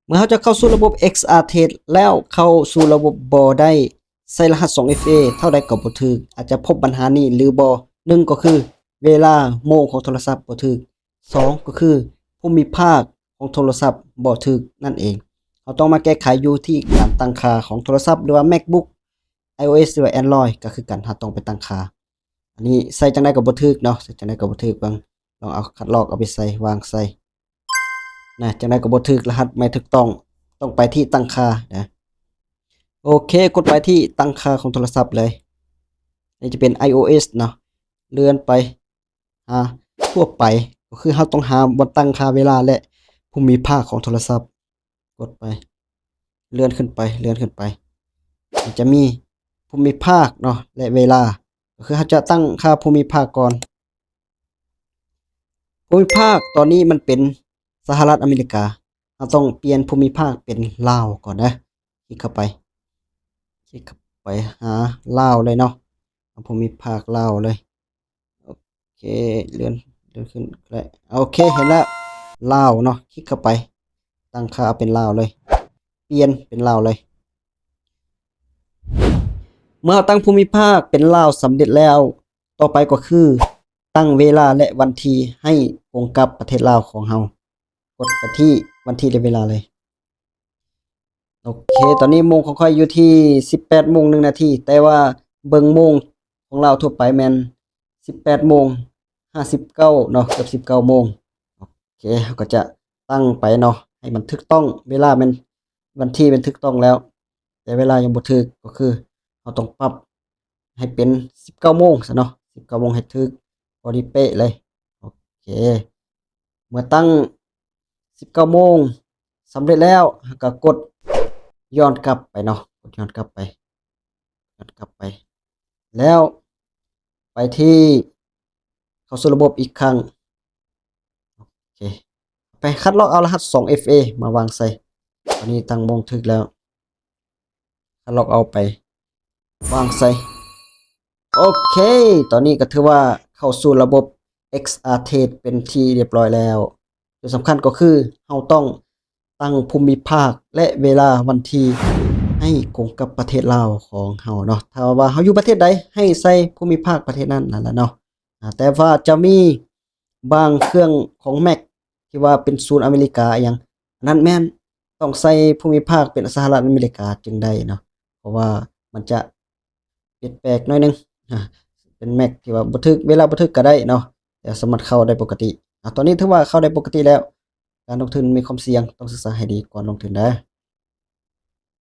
ເມື່ອເຮົາຈະເຂົ້າສູ່ລະບົບ XR Trade ແລ້ວເຂົ້າສູ່ລະບົບບໍ່ໄດ້ ໃສ່ລະຫັດສອງເອັຟເອ ເທົ່າໃດກໍບໍ່ຖືກ. ອາດຈະພົບບັນຫານີ້ຫຼືບໍ່. ໜຶ່ງກໍຄືເວລາໂມງຂອງໂທລະສັບບໍ່ຖືກ. ສອງກໍຄືພູມິພາກຂອງໂທລະສັບບໍ່ຖືກນັ້ນເອງ. ເຮົາຕ້ອງມາແກ້ໄຂຢູ່ທີ່ການຕັ້ງຄ່າຂອງໂທລະສັບ ຫຼືວ່າ MacBook, iOS ຫຼືວ່າ Android ກໍຄືກັນ. ເຮົາຕ້ອງໄປຕັ້ງຄ່າ. ອັນນີ້ໃສ່ຈັ່ງໃດກໍບໍ່ຖືກເນາະ, ໃສ່ຈັ່ງໃດກໍບໍ່ຖືກ. ເບິ່ງ, ລອງເອົາຄັດລອກເອົາໄປໃສ່, ວາງໃສ່ນະ, ຈັ່ງໃດກໍບໍ່ຖືກ, ລະຫັດໄມ່ຖືກຕ້ອງ. ຕ້ອງໄປທີ່ຕັ້ງຄ່ານະ. ໂອເຄ, ກົດໄປທີ່ຕັ້ງຄ່າຂອງໂທລະສັບເລີຍ. ນີ້ຈະເປັນ iOS ເນາະ. ເລື່ອນໄປຫາທົ່ວໄປ, ກໍຄືເຮົາຕ້ອງຫາບ່ອນຕັ້ງຄ່າເວລາ ແລະ ພູມິພາກຂອງໂທລະສັບ. ກົດໄປ, ເລື່ອນຂຶ້ນໄປ, ເລື່ອນຂຶ້ນໄປ. ມັນຈະມີພູມິພາກເນາະ ແລະ ເວລາ. ກໍຄືເຮົາຈະຕັ້ງຄ່າພູມິພາກກ່ອນ. ພູມິພາກຕອນນີ້ມັນເປັນສະຫະລັດອາເມລິກາ. ເຮົາຕ້ອງປ່ຽນພູມິພາກເປັນລາວກ່ອນເດີ. ຄລິກເຂົ້າໄປ, ຄລິກເຂົ້າໄປຫາລາວເລີຍເນາະ. ເອົາພູມິພາກລາວເລີຍ. ໂອເຄ, ເລື່ອນ, ເລື່ອນຂຶ້ນກໍໄດ້. ໂອເຄ, ເຫັນແລ້ວ, ລາວເນາະ. ຄລິກເຂົ້າໄປ, ຕັ້ງຄ່າເອົາເປັນລາວເລີຍ, ປ່ຽນເປັນລາວເລີຍ. ເມື່ອເຮົາຕັ້ງພູມິພາກເປັນລາວສຳເລັດແລ້ວ, ຕໍ່ໄປກໍຄືຕັ້ງເວລາ ແລະ ວັນທີໃຫ້ກົງກັບປະເທດລາວຂອງເຮົາ. ກົດໄປທີ່ວັນທີ ແລະ ເວລາເລີຍ. ໂອເຄ, ຕອນນີ້ໂມງຂອງຂ້ອຍຢູ່ທີ່ສິບແປດໂມງໜຶ່ງນາທີ, ແຕ່ວ່າເບິ່ງໂມງຂອງລາວທົ່ວໄປແມ່ນສິບແປດໂມງຫ້າສິບເກົ້າເນາະ, ເກືອບສິບເກົ້າໂມງ. ໂອເຄ, ເຮົາກໍຈະຕັ້ງໄປເນາະ ໃຫ້ມັນຖືກຕ້ອງ, ເວລາແມ່ນ, ວັນທີແມ່ນຖືກຕ້ອງແລ້ວ, ແຕ່ເວລາຍັງບໍ່ຖືກ, ກໍຄືເຮົາຕ້ອງປັບໃຫ້ເປັນສິບເກົ້າໂມງຊະເນາະ, ສິບເກົ້າໂມງໃຫ້ຖືກ ພໍດີເປະເລີຍ. ໂອເຄ, ເມື່ອຕັ້ງສິບເກົ້າໂມງສຳເລັດແລ້ວ, ເຮົາກໍກົດຍ້ອນກັບໄປເນາະ, ກົດຍ້ອນກັບໄປ, ຍ້ອນກັບໄປ ແລ້ວໄປທີ່ ເຂົ້າສູ່ລະບົບອີກຄັ້ງ. ໂອເຄ, ໄປຄັດລອກເອົາລະຫັດສອງເອັຟເອມາວາງໃສ່. ຕອນນີ້ຕັ້ງໂມງຖືກແລ້ວ, ຄັດລອກເອົາໄປວາງໃສ່. ໂອເຄ, ຕອນນີ້ກໍຖືວ່າເຂົ້າສູ່ລະບົບ XR Trade ເປັນທີ່ຮຽບຮ້ອຍແລ້ວ. ໂດຍສຳຄັນກໍຄືເຮົາຕ້ອງຕັ້ງພູມິພາກ ແລະ ເວລາວັນທີໃຫ້ກົງກັບປະເທດລາວຂອງເຮົາເນາະ. ຖ້າວ່າເຮົາຢູ່ປະເທດໃດ ໃຫ້ໃສ່ພູມິພາກປະເທດນັ້ນນັ້ນແຫຼະເນາະ. ອາ ແຕ່ວ່າຈະມີບາງເຄື່ອງຂອງ Mac ທີ່ວ່າເປັນສູນອາເມລິກາອີ່ຫຍັງ, ອັນນັ້ນແມ່ນຕ້ອງໃສ່ພູມິພາກເປັນສະຫະລັດອາເມລິກາຈຶ່ງໄດ້ເນາະ, ເພາະວ່າມັນຈະ ແປກໆໜ້ອຍໜຶ່ງ. ອາ ເປັນ Mac ທີ່ວ່າບໍ່ຖືກ, ເວລາບໍ່ຖືກກໍໄດ້ເນາະ, ແຕ່ສາມາດເຂົ້າໄດ້ປົກກະຕິ. ອາ ຕອນນີ້ຖືວ່າເຂົ້າໄດ້ປົກກະຕິແລ້ວ. ການລົງທຶນມີຄວາມສ່ຽງ, ຕ້ອງສຶກສາໃຫ້ດີກ່ອນລົງທຶນເດີ້.